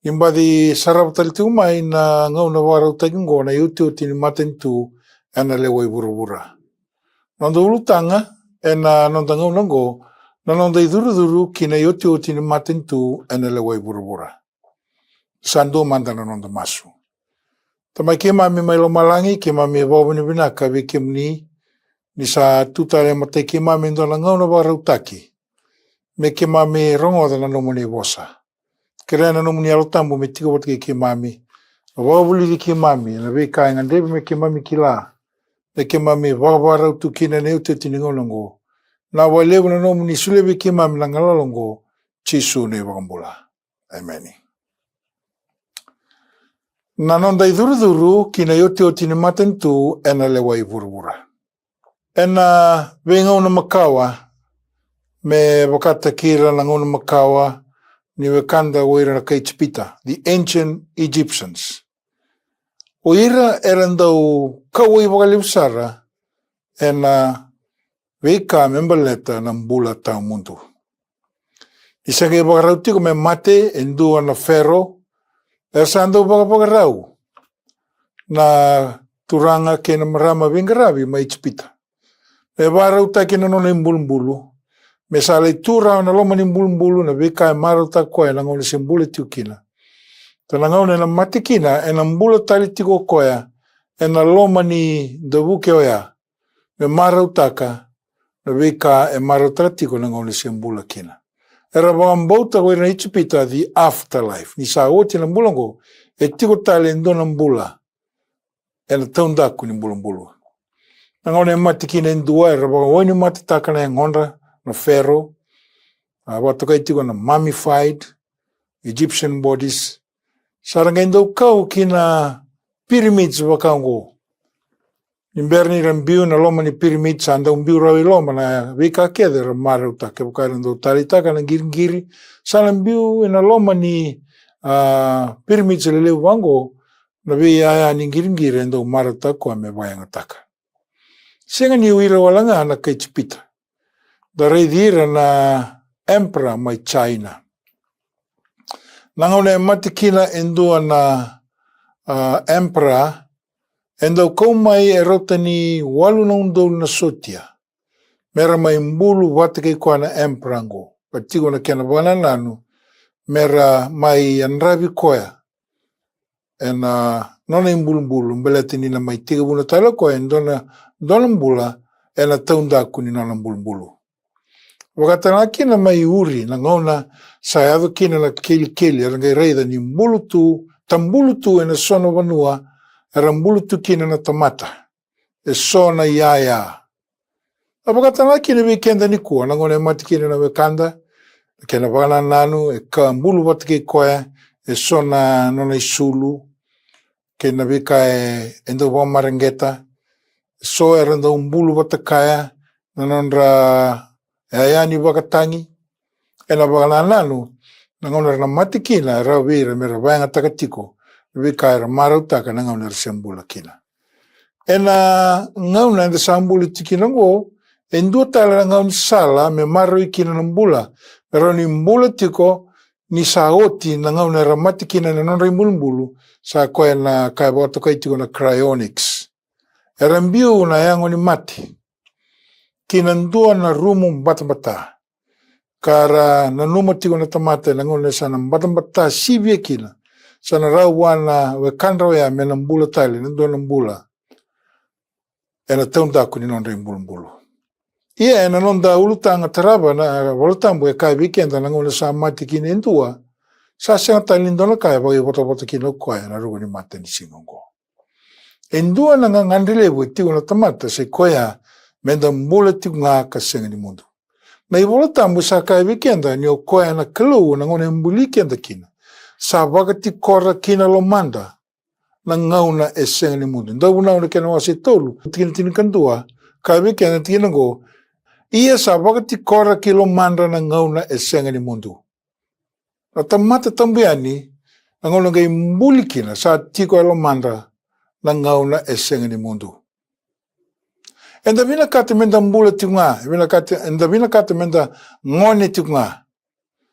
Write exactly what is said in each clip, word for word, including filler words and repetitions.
ni baci sarava tale tiko mai na gauna vakarautaki oqo, na iotioti ni matanitu ena lewe i vuravura. Noda ulutaga ena noda gauna oqo, na noda icurucuru ki na iotioti ni matanitu ena lewe i vuravura. Sa dua mada na noda masu. Tamai keimami mai lomalagi, keimami vakavinavinaka vei kemuni ni sa tu tale e matai keimami e dua na gauna vakarautaki me keimami rogoca na nomuni vosa. Kerea na nomuni Yalo Tabu me tiko vata kei keimami, vakavulici keimami ena veika e gadrevi me keimami kila, me keimami vakavakarau tu kina ena iotioti ni gauna oqo. Na vakalevu na nomuni solia vei keimami na galala oqo, Jisu na iVakabula. Emeni. Na noda icurucuru ki na iotioti ni matanitu ena lewe i vuravura. Ena veigauna makawa, me vakataki ira na gauna makawa ni wekada o ira na kai Ijipita, the ancient Egyptians. O ira era dau kauwai vakalevu sara ena veika me baleta na bula tawamudu. Ni se qai vakarau tiko me mate e dua na Fero, era sa dau vakavakarau na turaga kei na marama veiqaravi mai Ijipita me vakarautaki na nona ibulubulu, me sa lai tu rawa ena loma ni bulubulu na veika e marautaka koya ena gauna se bula tiko kina. Ka na gauna ena mate kina, ena bula tale tiko o koya ena loma ni davuke oya, me marautaka na veika e marautaka tiko na gauna se bula kina. Era vakabauta ko ira na Ijipita the afterlife, ni sa oti na bula oqo, e tiko tale e dua na bula ena taudaku ni bulubulu. Na gauna e mate kina e dua, era vakawainimatetaka na yagodra na Fero, a vakatokai tiko na mummified Egyptian bodies. Sa ra qai dau kau ki na pyramids vaka oqo. Ni bera ni ra biu ena loma ni pyramids, sa dau biu rawa i loma na veika kece era marautaka. Kevaka era dau taleitaka na qiriqiri, sa na biu ena loma ni, a, pyramids lelevu vaka oqo, na veiyaya ni qiriqiri e dau marautaka koya me vakayagataka. Sega ni o ira wale ga na kai Ijipita. Da raici ira na emperor mai China. Na gauna e mate kina e dua na, a, emperor, e dau kau mai e rauta ni walu na udolu na sotia me ra mai bulu vata kei koya na emperor oqo. Ka tiko na kena vakanananu me ra mai yadravi koya ena nona ibulubulu, baleta ni na mai tekivuna tale o koya e dua na, dua na bula ena taudaku ni nona bulubulu. Vakatalega kina mai Uri, na gauna sa yaco kina na kelikeli, era qai raica ni bulu tu, tabulu tu ena so na vanua era bulu tu kina na tamata e so na iyaya. A vakatalega kina vei keda nikua, na gauna e mate kina na wekada, na kena vakanananu, e ka bulu vata kei koya e so na nona isulu kei na veika e, e dau vakamareqeta. E so era dau bulu vata kaya na nodra iyaya ni vakatagi. Ena vakanananu, na gauna era na mate kina, e rawa vei ira me ra vakayagataka tiko na veika era marautaka na gauna era se bula kina. Ena gauna eda sa bula tiko kina oqo, e dua tale na gaunisala me maroroi kina na bula, me rawa ni bula tiko ni sa oti na gauna era mate kina ena nodra ibulubulu, sa koya na ka e vakatokai tiko na cryonics. Era biu na yago ni mate ki na dua na rumu batabata. Ka ra nanuma tiko na tamata ena gauna sa na batabata sivia kina, sa na rawa vua na wekadra oya me na bula tale ena dua na bula ena taudaku ni nodra ibulubulu. Ia ena noda ulutaga tarava na iVolatabu e kaya vei keda na gauna sa mate kina e dua, sa sega tale ni dua na ka e vakaivotavota kina o koya ena ruku ni matanisiga oqo. E dua na gagadre levu e tiko na tamata, sa i koya me da bula tiko ga ka sega ni mudu. Na iVolatabu sa kaya vei keda ni o koya na Kalou na gauna e buli keda kina, sa vakatikora ki na lomada na gauna e sega ni mudu. Dauvunau na kena wase e tolu, tikina tinikadua, kaya vei keda na tikina oqo: Ia sa vakatikora ki lomadra na gauna e sega ni mudu. Na tamata tabu yani, na gauna qai buli kina, sa tiko e lomadra na gauna e sega ni mudu. Eda vinakata me da bula tiko ga, e vinakata, eda vinakata me da gone tiko ga.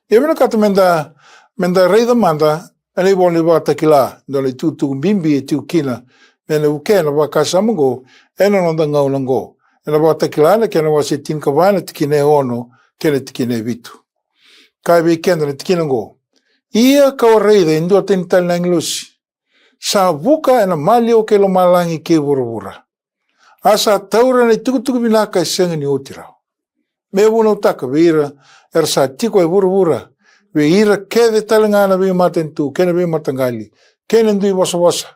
E vinakata me da, me da raica mada Ena ivola ni Vakatakila, dua na itukutuku bibi e tiko kina me na vukea na vakasama oqo ena noda gauna oqo. Ena Vakatakila na kena wase tinikava na tikina e ono kei na tikina e vitu. Kaya vei keda na tikina oqo: Ia ka'u a raica e dua tani tale na agilosi sa vuka ena maliwa kei lomalagi kei vuravura, a sa taura na itukutuku vinaka e sega ni oti rawa, me vunautaka vei ira era sa tiko e vuravura, vei ira kece tale ga na veimatanitu kei na veimataqali kei na dui vosavosa.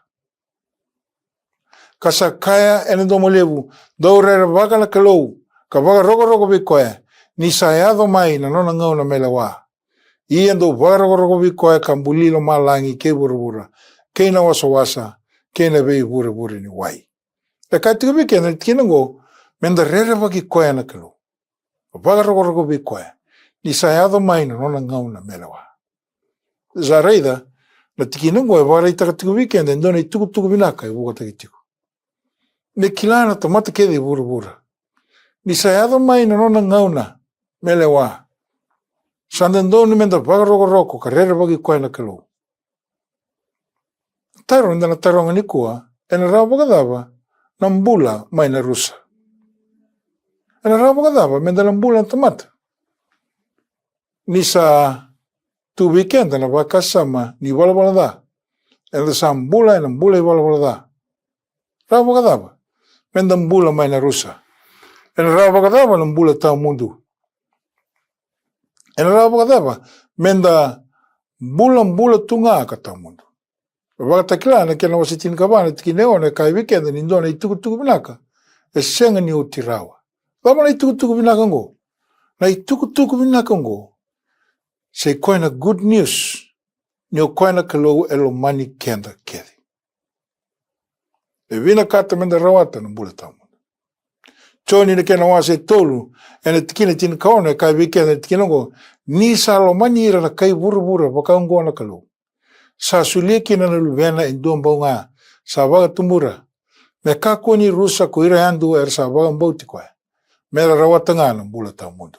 Ka sa kaya ena domo levu: Dou rerevaka na Kalou, ka vakarokoroko vei koya, ni sa yaco mai na nona gauna me lewa. Ia dou vakarokoroko vei koya ka buli lomalagi kei vuravura, kei na wasawasa, kei na veivurevure ni wai. E kaya tiko vei keda na tikina oqo me da rerevaki koya na Kalou, vakarokoroko vei koya, ni sa yaco mai na nona gauna me lewa. Sa raica, na tikina oqo e vakaraitaka tiko vei keda e dua na itukutuku vinaka e vukataki tiko, me kila na tamata kece e vuravura ni sa yaco mai na nona gauna me lewa. Sa dodonu me da vakarokoroko ka rerevaki koya na Kalou. Taro eda na taroga nikua: ena rawa vakacava na bula mai na rusa? Ena rawa vakacava me da na bula na tamata ni sa tu vei keda na vakasama ni valavala ca? Eda sa bula ena bula i valavala ca. Rawa vakacava me da bula mai na rusa? Ena rawa vakacava na bula tawamudu? Ena rawa vakacava me da bulabula tu ga ka tawamudu? Vakatakila na kena wase tinikava na tikina e ono e kaya vei keda ni dua na itukutuku vinaka e sega ni oti rawa. Cava na itukutuku vinaka oqo? Na itukutuku vinaka oqo sa i koya na good news, ni o koya na Kalou e lomani keda kece. E vinakata me da rawata na bula tawamudu. Joni na kena wase e tolu, ena tikina tinikaono, e kaya vei keda na tikina oqo: Ni sa lomani ira na kai vuravura vakaoqo na Kalou, sa solia kina na Luvena e dua bau ga sa vakatubura, me kakua ni rusa ko ira yadua era sa vakabauti koya, me ra rawata ga na bula tawamudu.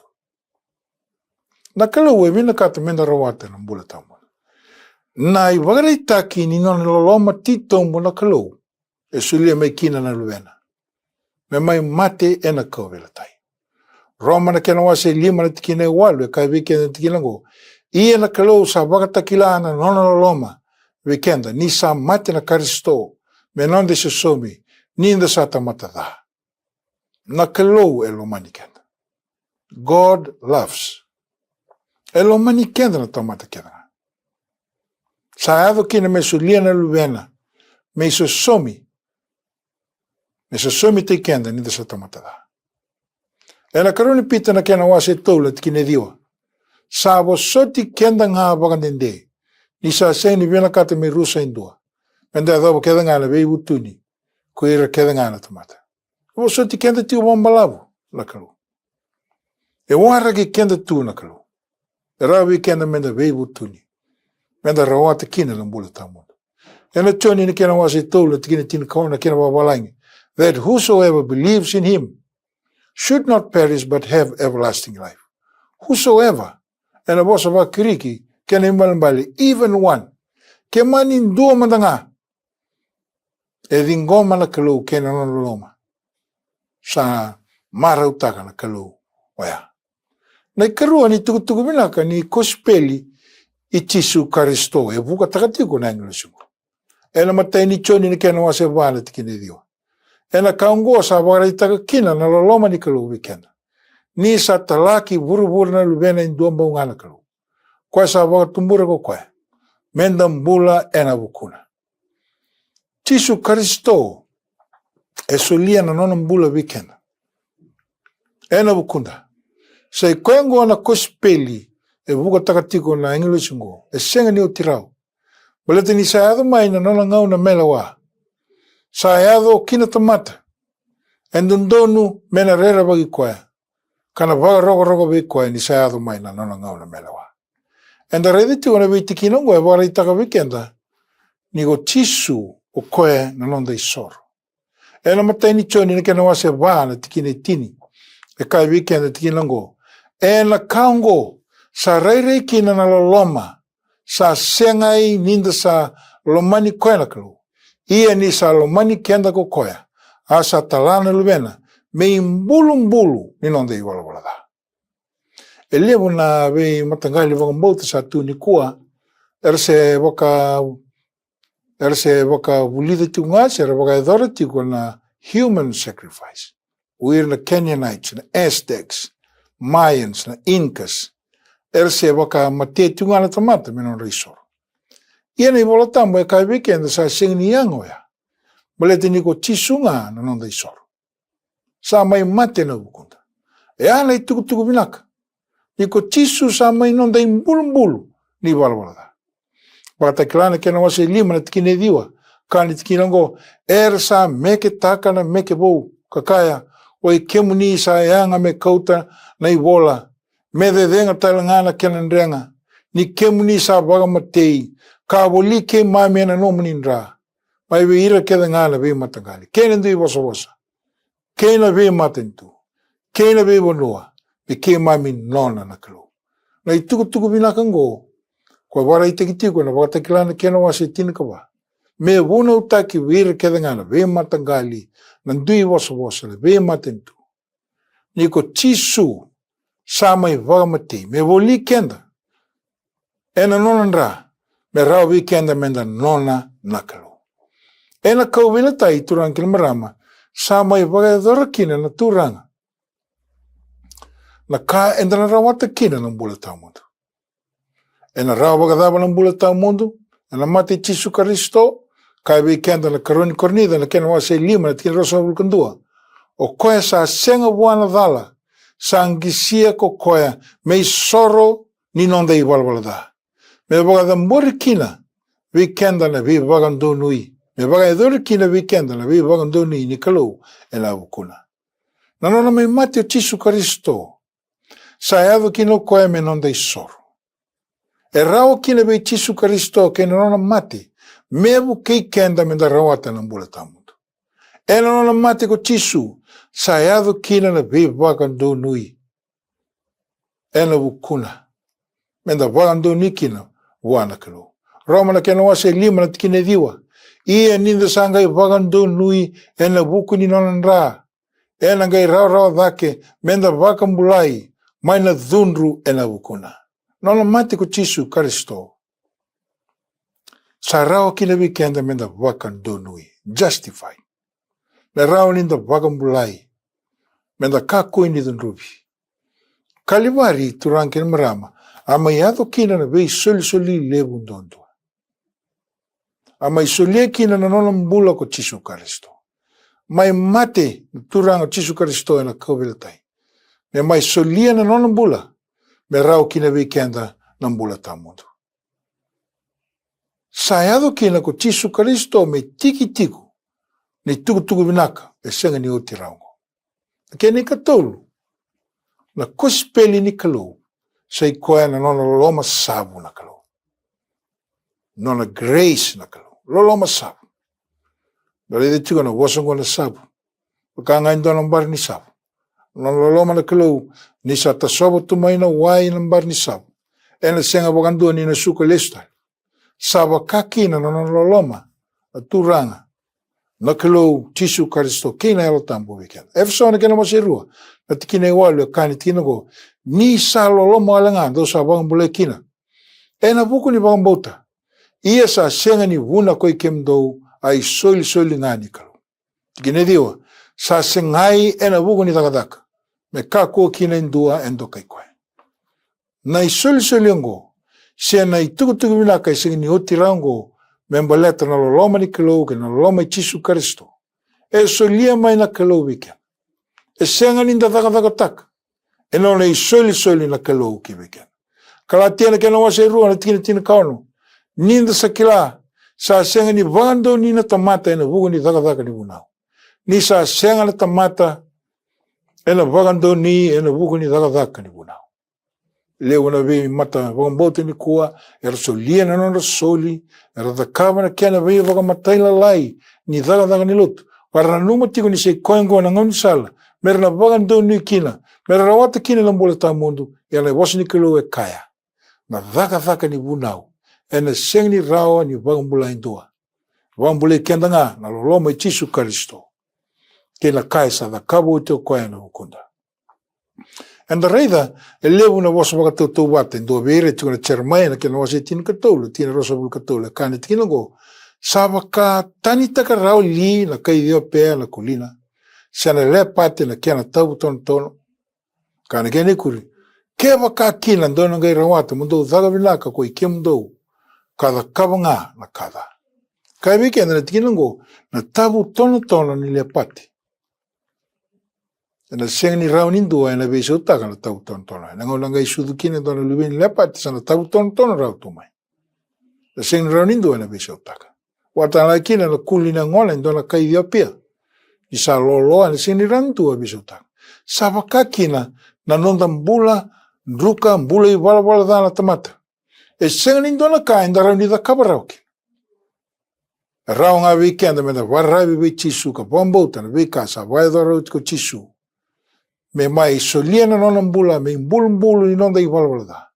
Na Kalou e vinakata me da rawata na bula tawamudu. Na ivakaraitaki ni nona loloma titobu na Kalou, e solia mai kina na Luvena me mai mate ena kauveilatai. Roma na kena wase e lima na tikina e walu, e kaya vei keda na tikina oqo: Ia na Kalou sa vakatakila na nona loloma vei keda, ni sa mate na Karisito me noda isosomi, ni da sa tamata ca. Na Kalou e lomani keda. God loves. E lomani keda na tamata kece ga. Sa yaco kina me solia na Luvena me isosomi, me sosomitaki keda ni da sa tamata ca. Ena karua ni Pita na kena wase e tolu na tikina e ciwa: Sa vosoti keda ga vakadede, ni sa sega ni vinakata me rusa e dua, me da yacova kece ga na veivutuni ko ira kece ga na tamata. Vosoti keda tiko vakabalavu na Kalou. E waraki keda tu na Kalou. E rawa vei keda me da veivutuni, me da rawata kina na bula tawamudu. Ena Joni na kena wase e tolu na tikina tinikaono na kena vavalagi: That whosoever believes in him should not perish but have everlasting life. Whosoever, ena vosa vaKiriki, kena ibalebale, even one. Ke mani dua mada ga e ciqoma na Kalou kei na nona loloma, sa marautaka na Kalou oya. Na ikarua ni tukutuku vinaka ni kosipeli i Jisu Karisito e vukataka tiko na agilosi oqo. Ena imatai ni Joni na kena wase va na tikina e ciwa. Ena ka oqo sa vakaraitaka kina na loloma ni Kalou vei keda, ni sa tala ki vuravura na Luvena e dua bau ga na Kalou, koya sa vakatubura ko koya me da bula ena vukuna. Jisu Karisito e solia na nona bula vei keda ena vukuda. Sa i koya oqo na kosipeli e vukataka tiko na agilosi oqo, e sega ni oti rawa. Baleta ni sa yaco mai na nona gauna me lewa, sa yaco ki na tamata, e dodonu me na rerevaki koya, ka na vakarokoroko vei koya ni sa yaco mai na nona gauna me lewa. Eda raica tiko na veitikina oqo e vakaraitaka vei keda ni ko Jisu o koya na noda isoro. Ena imatai ni Joni na kena wase va na tikina e tini, e kaya vei keda na tikina oqo: Ena ka oqo sa rairai kina na loloma Sa segai ni da sa lomani koya na Kalou, ia ni sa lomani keda ko koya, a sa tala na Luvena me ibulubulu ni noda ivalavala ca. E levu na veimataqali vakabauta sa tu nikua, era se vaka era se vakavulica tiko ga se era vakayacora tiko na human sacrifice. O ira na Canaanites, na Aztecs, Mayans, na Incas, era se vakamatea tiko ga na tamata me nodra isoro. Ia na iVola Tabu e kaya vei keda sa sega ni yaga oya, baleta ni ko Jisu ga na noda isoro. Sa mai mate na vukuda. E a na itukutuku vinaka ni ko Jisu sa mai noda ibulubulu ni valavala ca. Vakatakila na kena wase lima na tikina e ciwa, ka ni tikina oqo: Era sa meketaka na meke vou, ka kaya, oi kemuni sa yaga me kauta na ivola, me cecega tale ga na kena drega, ni kemuni sa vakamatei, ka voli keimami ena nomuni dra, mai vei ira kece ga na veimataqali kei na dui vosavosa, kei na veimatanitu, kei na veivanua, me keimami nona na Kalou. Na itukutuku vinaka oqo ko vakaraitaki tiko na Vakatakila na kena wase tinikava, me vunautaki vei ira kece ga na veimataqali, na dui vosavosa, na veimatanitu, ni ko Jisu sa mai vakamatei me voli keda ena nona dra, me rawa vei keda meda nona na Kalou. Ena kauveilatai, turaga kei na marama, sa mai vakayacora kina na Turaga na ka eda na rawata kina na bula tawamudu. Ena rawa vakacava na bula tawamudu? Ena mate i Jisu Karisito. Kaya vei keda na karua ni Korinica na kena wase lima na tikina ruasagavulu ka dua: O koya sa sega vua na cala, sa qisia ko koya me isoro ni noda ivalavala ca, me vakacabori kina vei keda na veivakadonui, me vakayacori kina vei keda na veivakadonui ni Kalou ena vukuna. Na nona mai mate o Jisu Karisito sa yaco kina o koya me noda isoro. E rawa kina vei Jisu Karisito kei na nona mate me vukei keda meda rawata na bula tawamudu. Ena nona mate ko Jisu sa yaco kina na veivakadonui ena vukuna, meda vakadonui kina vua na Kalou. Roma na kena wase lima na tikina e ciwa: Ia ni da sa qai vakadonui ena vuku ni nona dra, ena qai rawarawa cake meda vakabulai mai na cudru ena vukuna. Nona mate ko Jisu Karisito sa rawa kina vei keda meda vakadonui, justify, me rawa ni da vakabulai, meda kakua ni cudruvi. Kalivari, turaga kei na marama, a mai yaco kina na veisolisoli levu duadua. A mai solia kina na nona bula ko Jisu Karisito. Mai mate na Turaga o Jisu Karisito ena kauveilatai me mai solia na nona bula me rawa kina vei keda na bula tawamudu. Sa yaco kina ko Jisu Karisito me tiki tiko ni tukutuku vinaka e sega ni oti rawa oqo. Na kena ikatolu, na kosipeli ni Kalou sa i koya na nona loloma savu na Kalou. Nona grace na Kalou, loloma savu. Da raica tiko na vosa oqo na savu, vaka ga e dua na bari ni savu. Nona loloma na Kalou, ni sa tasova tu mai na wai na bari ni savu, ena sega vakadua ni na suka lesu tale. Sa vaka kina na nona loloma na Turaga na Kalou, Jisu Karisito kei na Yalo Tabu vei keda. Efeso na kena wase rua na tikina e walu e kaya na tikina oqo: Ni sa loloma wale ga dou sa vakabulai kina ena vuku ni vakabauta, ia sa sega ni vuna koi kemudou, a isolisoli ga ni Kalou. Tikina e ciwa: Sa segai ena vuku ni cakacaka, me kakua kina e dua e dokai koya. Na isolisoli oqo, se na itukutuku vinaka e sega ni oti rawa oqo, me baleta na loloma ni Kalou kei na loloma i Jisu Karisito. E solia mai na Kalou vei keda. E sega ni da cakacakataka, e nona isolisoli na Kalou ki vei keda. Kalatia na kena wase rua na tikina tinikaono: Ni da sa kila sa sega ni vakadonui na tamata ena vuku ni cakacaka ni vunau, ni sa sega na tamata ena vakadonui ena vuku ni cakacaka ni vunau. Levu na veimata vakabauta nikua era solia na nodra soli, era cakava na kena veivakamatailalai ni cakacaka ni lotu, ka ra nanuma tiko ni sa i koya oqo na gaunisala mera na vakadonui kina, mera rawata kina na bula tawamudu. Ia na vosa ni Kalou e kaya, na cakacaka ni vunau ena sega ni rawa ni vakabula e dua. Vakabulai keda ga na loloma i Jisu Karisito kei na ka e sa cakava oti o koya ena vukuda. Eda raica e levu na vosa vakatautauvata e dua vei ira e tiko na Jeremaia na kena wase tinikatolu, tikina ruasagavulu katolu, e kaya na tikina oqo: Sa vaka tanitaka rawa li na kai Iciopea na kulina, se na lepate na kena tavutonotono? Ka na kena ikuri: Kevaka kina dou na qai rawata mo dou caka vinaka ko i kemudou, ka cakava ga na ka ca. Kaya vei keda na tikina oqo, na tavutonotono ni lepate. Ena sega ni rawa ni dua ena veisautaka na tavutonotono. Ena gauna qai sucu kina e dua na luve ni lepate, sa na tavutonotono rawa tu mai. Na sega ni rawa ni dua ena veisautaka. Vata tale ga kina na kuli ni yagona e dua na kai Iciopea. Ni sa loaloa, ena sega ni rawa ni dua e veisautaka. Sa vaka kina na noda bula druka, bula ivalavala ca na tamata. E sega ni dua na ka eda rawa ni cakava rawa kina. E rawa ga vei keda meda vakararavi vei Jisu ka vakabauta na veika sa vakayacora oti ko Jisu, me mai solia na nona bula me ibulubulu ni noda ivalavala ca,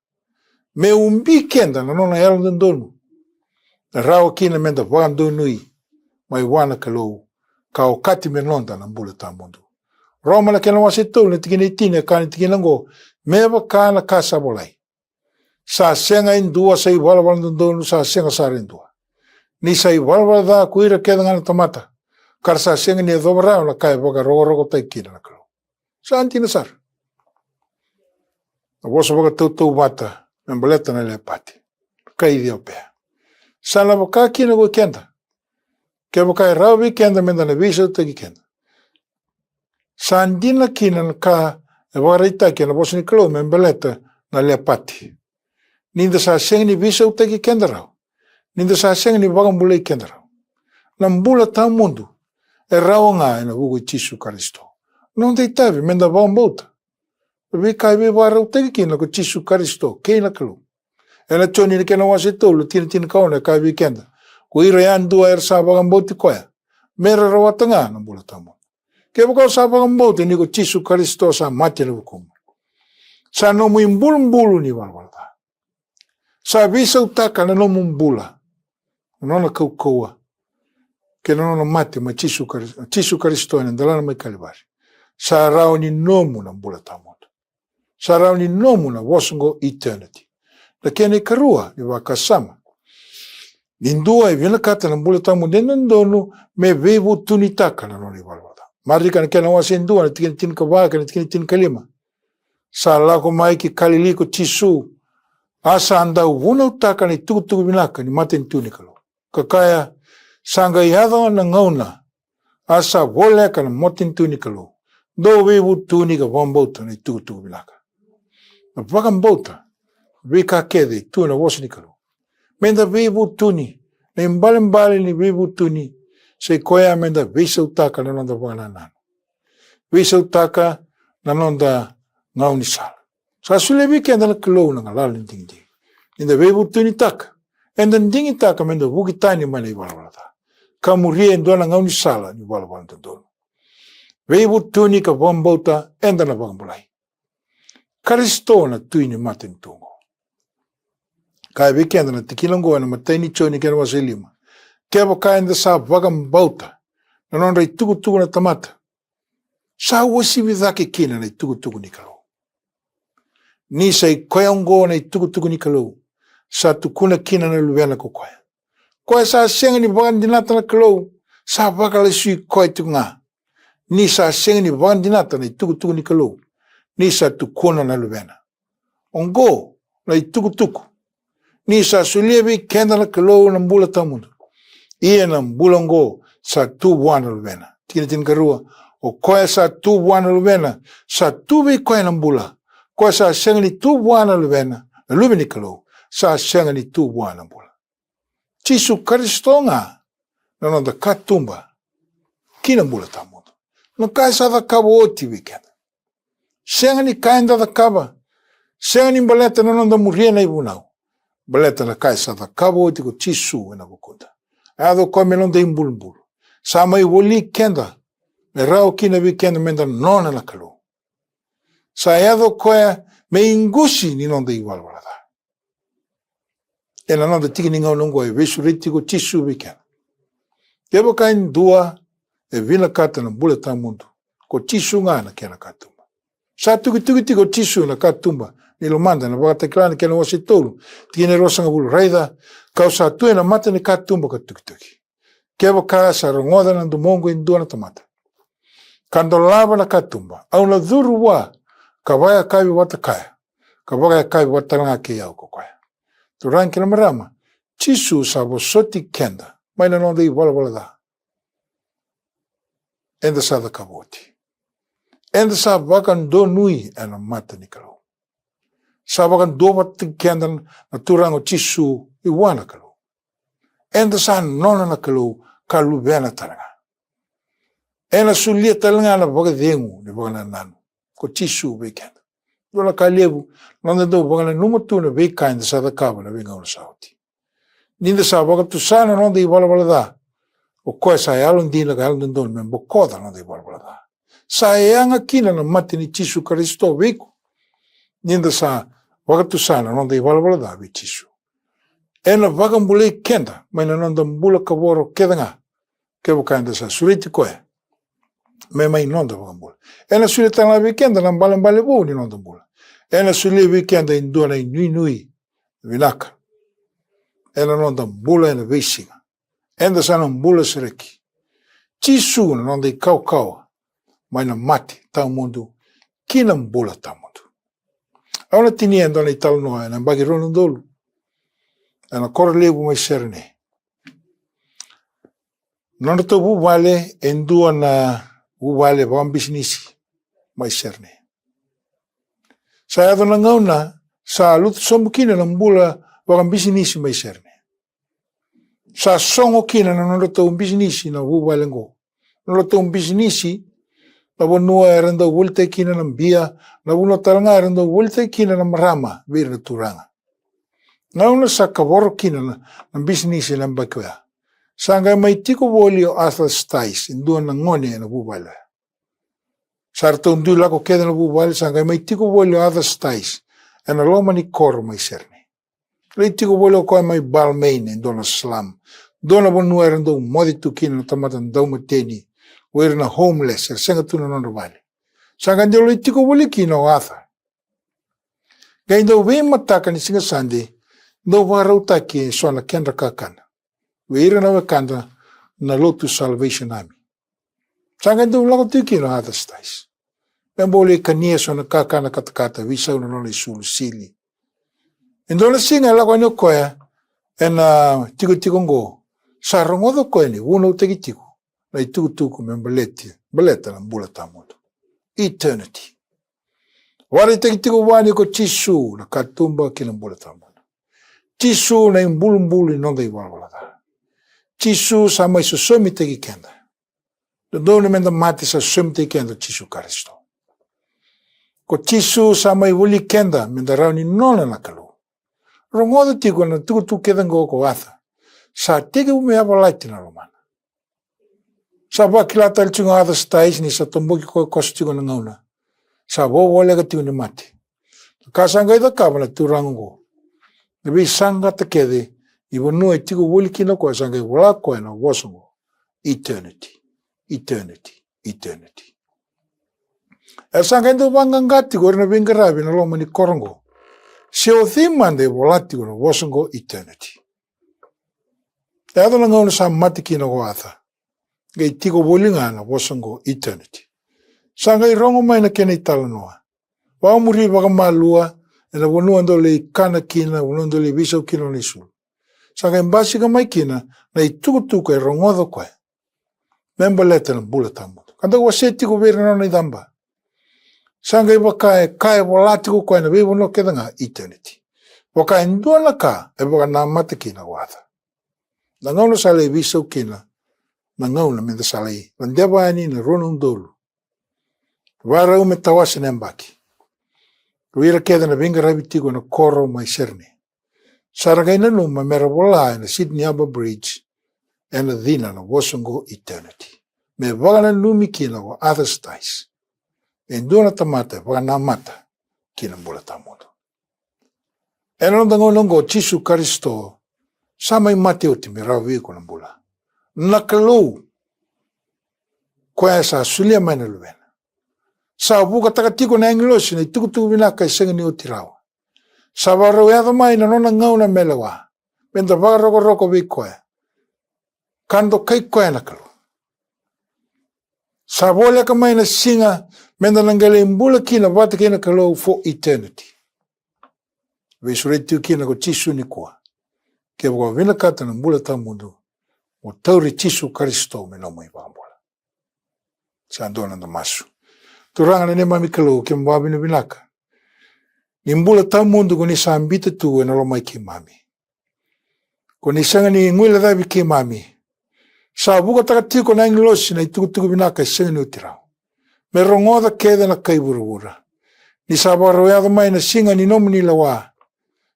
me ubi keda na nona yalododonu. E rawa kina meda vakadonui mai vua na Kalou ka okati me noda na bula tawamudu. Roma na kena wase tolu na tikina e tini e kaya na tikina oqo: Me vaka na ka sa volai: Sa sega e dua sa ivalavala dodonu, sa sega sara e dua, ni sa ivalavala ca ko ira kece ga na tamata, ka ra sa sega ni yacova rawa na ka e vakarokorokotaki kina na Kalou. Sa dina sara. Na vosa vakatautauvata me baleta na lepate, kai Iciopea. Sa na vaka kina ko keda. Kevaka e rawa vei keda meda na veisautaki keda, sa dina kina na ka e vakaraitaki ena vosa ni Kalou me baleta na lepate. Ni da sa sega ni veisautaki keda rawa, ni da sa sega ni vakabulai keda rawa, na bula tawamudu e rawa ga ena vuku i Jisu Karisito. Noda itavi meda vakabauta na veika e veivakarautaki kina ko Jisu Karisito kei na Kalou. Ena Joni na kena wase tolu, tikina tinikaono, e kaya vei keda: Ko ira yadua era sa vakabauti koya, me ra rawata ga na bula tawamudu. Kevaka o sa vakabauta ni ko Jisu Karisito sa mate ena vukumu, sa nomu ibulubulu ni valavala ca. Sa veisautaka na nomu bula na nona kaukauwa kei na nona mate mai Jisu Karis-, Jisu Karisito ena delana mai Kalivari. Sa rawa ni nomu na bula tawamudu. Sa rawa ni nomu na vosa oqo, eternity. Na kena ikarua ni vakasama ni dua e vinakata na bula tawamudu e dodonu, me veivutunitaka na nona ivalavala ca. Marika na kena wase e dua na tikina tinikava kei na tikina tinikalima. Sa lako mai ki Kalili ko Jisu, a sa dau vunautaka na itukutuku vinaka ni matanitu ni Kalou, ka kaya: Sa qai yaco na gauna, a sa voleka na matanitu ni Kalou. Dou veivutuni ka vakabauta na itukutuku vinaka. Na vakabauta, veika kece e tu ena vosa ni Kalou. Meda veivutuni. Na ibalebale ni veivutuni sa i koya meda veisautaka na noda vakanananu, veisautaka na noda gaunisala. Sa solia vei keda na Kalou na galala ni digidigi. Ni da veivutunitaka, eda digitaka meda vuki tani mai na ivalavala ca ka muria e dua na gaunisala ni valavala dodonu. Veivutuni ka vakabauta, eda na vakabulai. Karisito na Tui ni matanitu oqo. Kaya vei keda na tikina oqo ena imatai ni Joni kei na wase lima: Kevaka eda sa vakabauta na nodra itukutuku na tamata, sa uasivi cake kina na itukutuku ni Kalou. Ni sa i koya oqo na itukutuku ni Kalou, sa tukuna kina na Luvena ko koya. Koya sa sega ni vakadinata na Kalou, sa vakalesui koya tiko ga. Ni sa sega ni vakadinata na itukutuku ni Kalou, ni sa tukuna na Luvena. Oqo na itukutuku. Ni sa solia vei keda na Kalou na bula tawamudu, ia na bula oqo sa tu vua na Luvena. Tikina tinikarua: O koya sa tu vua na Luvena, sa tu vei koya na bula. Koya sa sega ni tu vua na Luvena, na Luve ni Kalou, sa sega ni tu vua na bula. Jisu Karisito ga na noda katuba ki na bula tawamudu. Na ka e sa cakava oti vei keda. Sega ni ka eda cakava, sega ni baleta na noda muria na ivunau. Baleta na ka e sa cakava oti ko Jisu ena vukuda. A yaco o koya me noda ibulubulu. Sa mai voli keda, me rawa kina vei keda meda nona na Kalou. Sa yaco o koya me iqusi ni noda ivalavala ca. Ena noda tiki ni gauna oqo e veisureti tiko o Jisu vei keda. Kevaka e dua e vinakata na bula tawamudu, ko Jisu ga na kena katuba. Sa tukituki tiko o Jisu na katuba ni lomada, na Vakatakila na kena wase tolu, tikina e ruasagavulu: Raica, ka'u sa tu ena mata ni katuba ka tukituki. Kevaka sa rogoca na domoqu e dua na tamata, ka dolava na katuba, au na curu vua ka vakayakavi vata kaya, ka vakayakavi vata talega kei au ko koya. Turaga kei na marama, Jisu sa vosoti keda mai na noda ivalavala ca eda sa cakava oti. Eda sa vakadonui ena mata ni Kalou. Sa vakaduavatataki keda na Turaga o Jisu i vua na Kalou. Eda sa nona na Kalou ka luvena talega. Ena solia talega na vakacegu ni vakanananu ko Jisu vei keda. Dua na ka levu, na noda dau vakananuma tu na veika eda sa cakava na veigauna sa oti. Ni da sa vakatusa na noda ivalavala ca, o koya sa yalodina ka yalododonu me bokoca na noda ivalavala ca. Sa yaga kina na mate ni Jisu Karisito vei iko. Ni da sa vakatusa na noda ivalavala ca vei Jisu, ena vakabulai keda mai na noda bula kavoro kece ga. Kevaka eda sa sureti koya me mai noda vakabula, ena solia talega vei keda na balebale vou ni noda bula. Ena solia vei keda e dua na inuinui vinaka ena noda bula ena veisiga. Eda sa na bula sereki. Jisu na noda ikawakawa mai na mate tawamudu ki na bula tawamudu. Au na tinia e dua na italanoa ena yabaki rua na udolu ena koro levu mai Serene. Nodratou vuvale e dua na vuvale vakabisinisi mai Serene. Sa yaco na gauna sa lutu sobu kina na bula vakabisinisi mai Serene. Sa sogo kina na nodratou bisinisi na vuvale oqo. Nodratou bisinisi, na vanua era dau volitaki kina na bia, na vanua talega era dau volitaki kina na marama vei ira na turaga. Gauna sa kavoro kina na, na bisinisi ena yabaki oya, sa qai mai tiko voli o Arthur Stice, e dua na gone ena vuvale oya. Sa ratou dui lako kece na vuvale, sa qai mai tiko voli o Arthur Stice ena loma ni koro mai Serene. Lai tiko voli o koya mai Balmain, e dua na slum, dua na vanua era dau moce tu kina na tamata daumateni, o ira na homeless, era sega tu na nodra vale. Sa qai dau lai tiko voli kina o Arthur. Qai dau veimataka ni Siga Sade, dau vakarautaki eso na kedra kakana vei ira na wekada na lotu Salvation Army. Sa qai dau lako tiko kina o Arthur Stice me bau lai kania eso na kakana katakata, veisau na nona isulu sili. E dua na siga e lako yani o koya ena tikotiko oqo, sa rogoca o koya ni vunautaki tiko na itukutuku me baleti, baleta na bula tawamudu. Eternity. Vakaraitaki tiko vua ni ko Jisu na katuba ki na bula tawamudu. Jisu na ibulubulu ni noda ivalavala ca. Jisu sa mai sosomitaki keda. Dodonu meda mate, sa sosomitaki keda o Jisu Karisito. Ko Jisu sa mai voli keda meda rawa ni nona na Kalou. Rogoca tiko na tukutuku kece oqo ko Arthur. Sa tekivu me yavalati na lomana. Sa vakila tale tiko o Arthur Stice ni sa toboki koya koso tiko na gauna. Sa vakavoleka tiko ni mate. Na ka sa qai cakava na turaga oqo, na veisaqata kece ni vanua e tiko voli kina o koya, sa qai vola o koya na vosa oqo: Eternity, eternity, eternity. Era sa qai dau vaqaqa tiko o ira na veiqaravi ena loma ni koro oqo se o cei mada e vola tiko na vosa oqo eternity. E yaco na gauna sa mate kina o Arthur, qai tiko voli ga na vosa oqo eternity. Sa qai rogo mai na kena italanoa. Vakamuri vakamalua ena vanua dau lai kana kina, vanua dau lai veisau kina na nona isulu. Sa qai basika mai kina na itukutuku e rogoca o koya me baleta na bula tawamudu, ka dau wasea tiko vei ira na nona icaba. Sa qai vaka e ka e vola tiko o koya ena veivanua kece ga, eternity. Vaka e dua na ka e vakanamata kina o Arthur. Na gauna sa lai veisau kina, na gauna meda sa lai ladeva yani na rua na udolu, varau me tawase na yabaki. O ira kece na veiqaravi tiko ena koro mai Serene, sa ra qai nanuma mera vola ena Sydney Harbour Bridge, ena cina na vosa oqo eternity, me vakananumi kina o Arthur Stice e dua na tamata e vakanamata ki na bula tawamudu. Ena noda gauna oqo, Jisu Karisito Sa mai mate oti me rawa vei iko na bula. Na Kalou, koya sa solia mai na Luvena. Sa vukataka tiko na agilosi na itukutuku vinaka e sega ni oti rawa. Sa vakarau yaco mai na nona gauna me lewa, me da vakarokoroko vei koya, ka dokai koya na Kalou. Sa voleka mai na siga me da na qai lai bula kina vata kei na Kalou for eternity. Veisureti tiko kina ko Jisu nikua. Kevaka o vinakata na bula tawamudu, mo tauri Jisu Karisito me nomu iVakabula. Sa dua na noda masu. Turaga na neimami Kalou, keimami vakavinavinaka ni bula tawamudu ko ni sa biuta tu ena loma i keimami. Ko ni sega ni guilecavi keimami. Sa vukataka tiko na agilosi na itukutuku vinaka e sega ni oti rawa, me rogoca kece na kai vuravura. Ni sa vakarau yaco mai na siga ni nomuni lewa,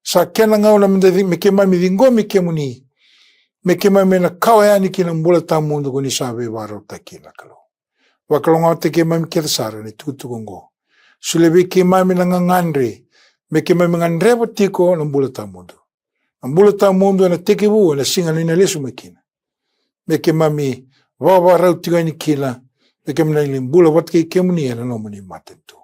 sa kena gauna me da ci-, me keimami ciqomi kemuni, me keimami na kawa yani ki na bula tawamudu ko ni sa veivakarautaki kina, Kalou. Vakalougatataki keimami kece sara ena itukutuku oqo. Solia vei keimami na gagadre me keimami gadreva tiko na bula tawamudu. Na bula tawamudu ena tekivu ena siga ni na lesu mai kina, me keimami vakavakarau tiko yani kina, me keimami na lai bula vata kei kemuni ena nomuni matanitu.